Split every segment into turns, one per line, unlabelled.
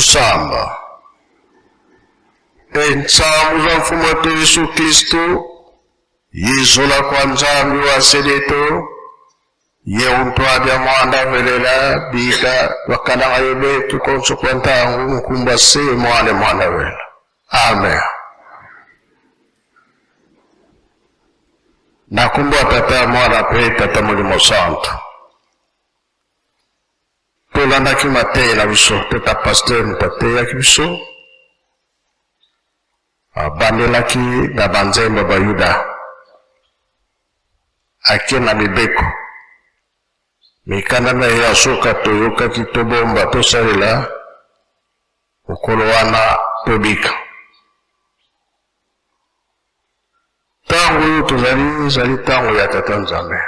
Tusamba. Entsambu za Mfumu wetu Yesu Kristu, yizola kwa Nzambi wa sedeto, ye untwadya mwanda velela bika bakalanga ye betu konso kwa ntangu mukumba se mwane mwanda vela. Amen. Na kombo ya Tata, Mwana mpe Tata Molimo Santu. Tolandaki mateya na biso, tata pasteur moto ateyaki biso, abandelaki na banzembo ba Yuda, ake na mibeko mikanda na ye ya suka toyokaki tobomba tosalela mokolo wana tobika. Ntango oyo tozali ezali ntango ya Tata Nzambe.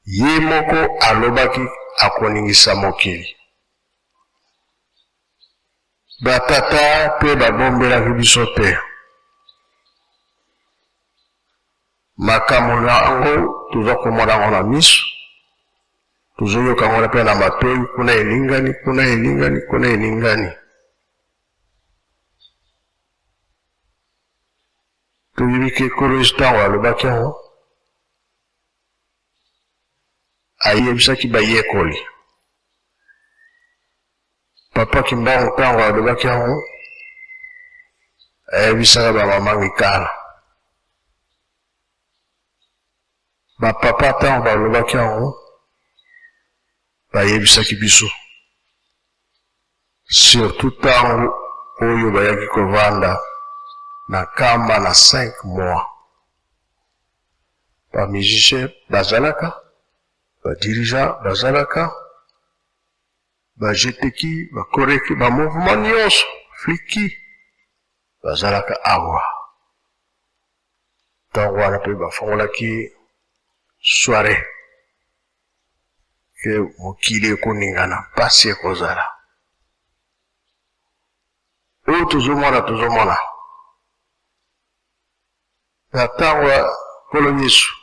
Ye moko alobaki akoningisa mokili. Batata mpe babombelaki biso te. Makambo na yango toza komona yango na miso, tozoyoka yango mpe na matoi, kuna eningani, kuna eningani, kuna eningani. Toyebi ke Nkolo Yesu ntango alobaki yango, ayebisaki bayekoli. Papa Kimbangu ntango alobaki yango, ayebisaka bamama mikala. Bapapa ntango balobaki yango, bayebisaki biso. Surtout tango oyo bayaki kovanda na Nkamba na 5 mois. Ba musiciens bazalaka, ba dirigeants bazalaka, ba jeteki, ba koreki, ba mouvements nionso, fliki bazalaka awa. Tango wana pe bafongolaki soiree. Ke mokili ekoningana, mpasi ekozala. Oyo tozomona, tozomona na ntango ya Nkolo Yesu,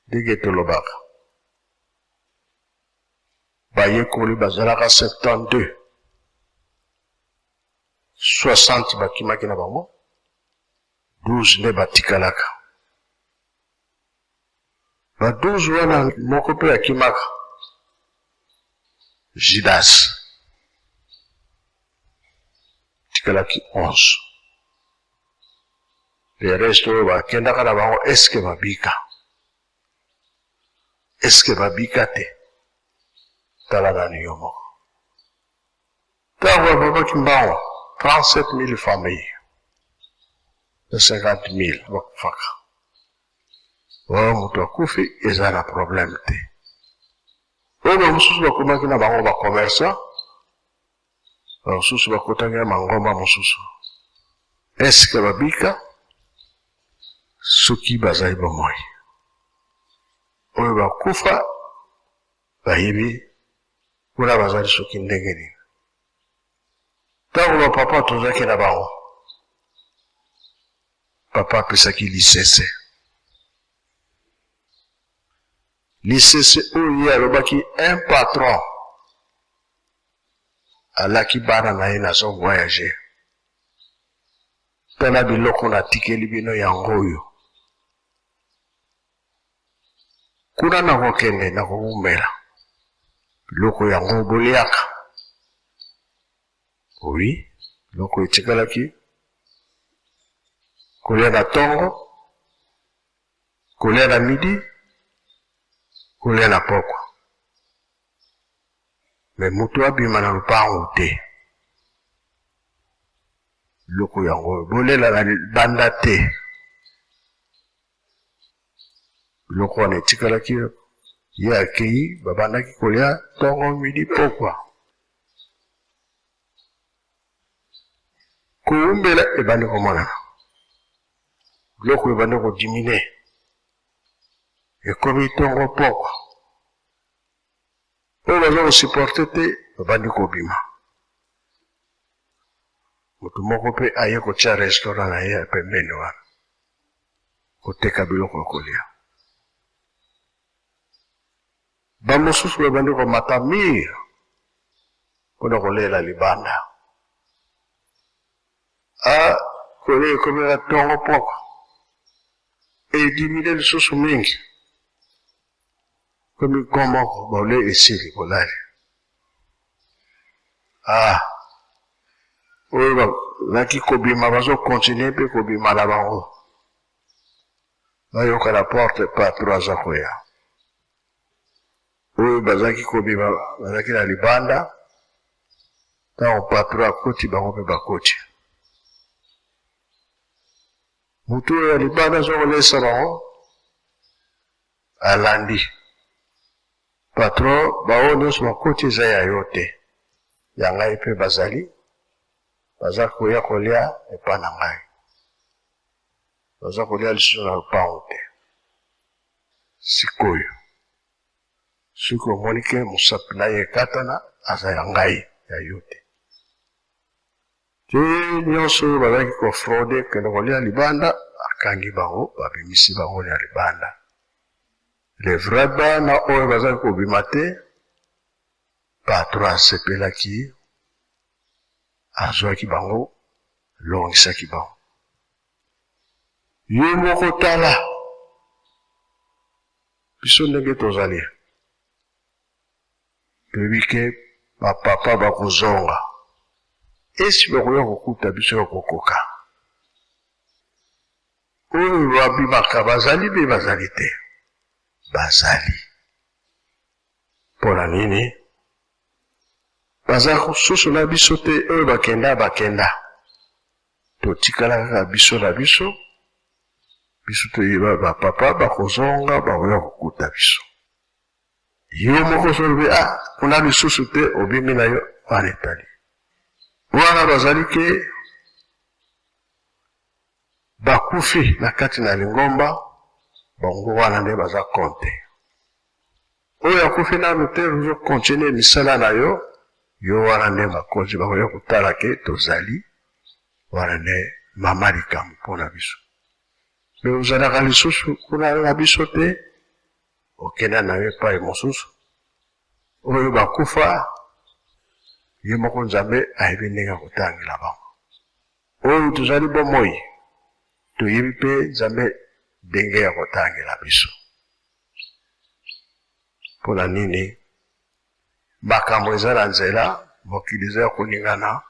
ndenge tolobaka, bayekoli bazalaka 72, 60 bakimaki na bango, 12 nde batikalaka. Ba 12 wana moko mpe akimaka, Judas, tikalaki 11. Le reste oyo bakendaka na bango, est-ce que babika? Est-ce que babika te? Tala nanu yo moko. Ntango babomaki mbango 37 000 familles na 50 000 bakufaka. Oyo moto akufi eza na problème te. Oyo bamosusu bakomaki na bango ba commerçant, bamosusu bakotaki na mangomba mosusu. Est-ce que babika soki bazali bomoi? Oyo bakufa bayebi kuna bazali soki ndenge nini. Ntango bapapa tozalaki na bango, papa apesaki lisese. Lisese oyo ye alobaki, un patron alaki bana na ye nazo voyager, tala biloko natikeli bino yango oyo. Kuna nakokende, nakowumela. Biloko yango boliaka. Oui, biloko etikalaki kolia na tongo, kolia na midi, kolia na pokwa. Mais mutu abima na lopango te. Biloko yango bolela na libanda te. Biloko wana etikalaki, ye akei, babandaki kolia tongo, midi, pokwa. Kowumbela ebandi komonana, biloko ebandi kodimine, ekomi tongo, pokwa. Oyo baza kosupporte te babandi kobima. Moto moko mpe aye kotia restaurant na ye ya pembeni wana, koteka biloko ya kolia. Bamosusu babandi komata mur. mpo na kolela libanda. A kolia ekomela ntongo pokwa edimine lisusu mingi komi go moko bole esili bolali. Ah, oyo bazalaki kobima bazokontinue mpe kobima na bango, bayoka na porte patro aza koya. Oyo bazalaki kobima bazalaki na libanda, ntango patro akoti bango mpe bakoti. Moto oyo ya libanda aza kolesa bango alandi patron, baoyo nyonso bakoti eza ya yo te, ya ngai mpe bazali baza koya kolia epa na ngai, baza kolia lisusu na lopango te. Sikoyo soki omoni ke mosapi na ye ekatana, aza ya ngai, ya yo te. Te nyonso oyo bazalaki kofraude kende kolia libanda, akangi bango, babimisi bango na libanda. Le vrai bana oyo bazalaki kobima te, patron asepelaki, azwaki bango, alongisaki bango. Yo moko tala biso ndenge tozali, toyebi ke bapapa bakozonga, esi bakoya kokuta biso ya kokoka. Oyo babimaka bazali mpe bazali te, bazali mpo na nini? Baza susu na biso te, oyo bakenda bakenda. Totikala kaka biso na biso, biso toyeba ba papa bakozonga bakoya kokuta biso. Yo moko soki olobi ah kuna lisusu te, obimi na yo wana etali wana bazali ke bakufi na kati na lingomba, bango wana nde baza compte. Oyo akufi nanu te, ozo continuer misala na yo, yo wana nde bakonzi bakoya kotala ke tozali wana nde mama likambo mpo na biso. Me ozalaka lisusu kuna na biso te, okenda na yo epai mosusu. Oyo bakufa, ye moko Nzambe ayebi ndenge akotangela bango. Oyo tozali bomoi, toyebi mpe Nzambe ndenge ya kotangela biso. Mpo na nini makambo eza na nzela, mokili eza ya koningana,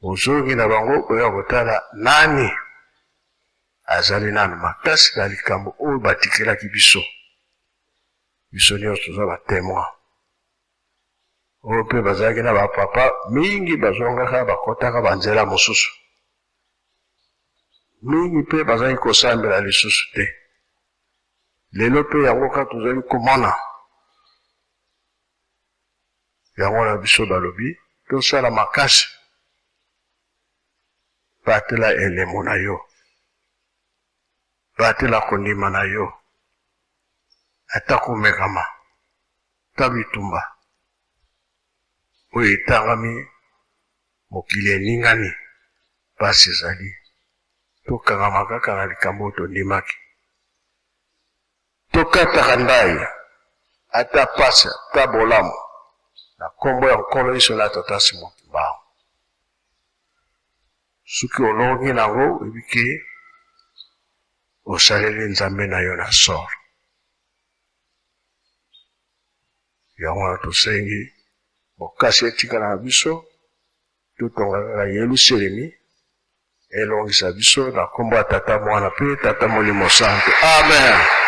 bozongi na bango boya kotala nani azali nanu makasi na likambo oyo batikelaki biso. Biso nyonso toza ba temoin. Oyo mpe bazalaki na bapapa mingi bazongaka bakotaka banzela mosusu mingi mpe bazalaki kosambela lisusu te. Lelo mpe yango kaka tozali komona yango na biso balobi tosala makasi, batela elembo na yo, batela kondima na yo, ata komekama, ata bitumba oyo etangami, mokili eningani, mpasi ezali, tokangama kaka na likambo oyo tondimaki. Tokataka ndai, ata mpasi, ata bolamu, na nkombo ya Nkolo Yesu na Tata Simon Kimbangu. Soki olongi nango, oyebi ke osaleli Nzambe na yo na solo. Yango wana tosengi bokasi etikala na biso, totonga kaka Yelusalemi elongisa biso na nkombo ya Tata, Mwana mpe Tata Molimo Santu. Amen.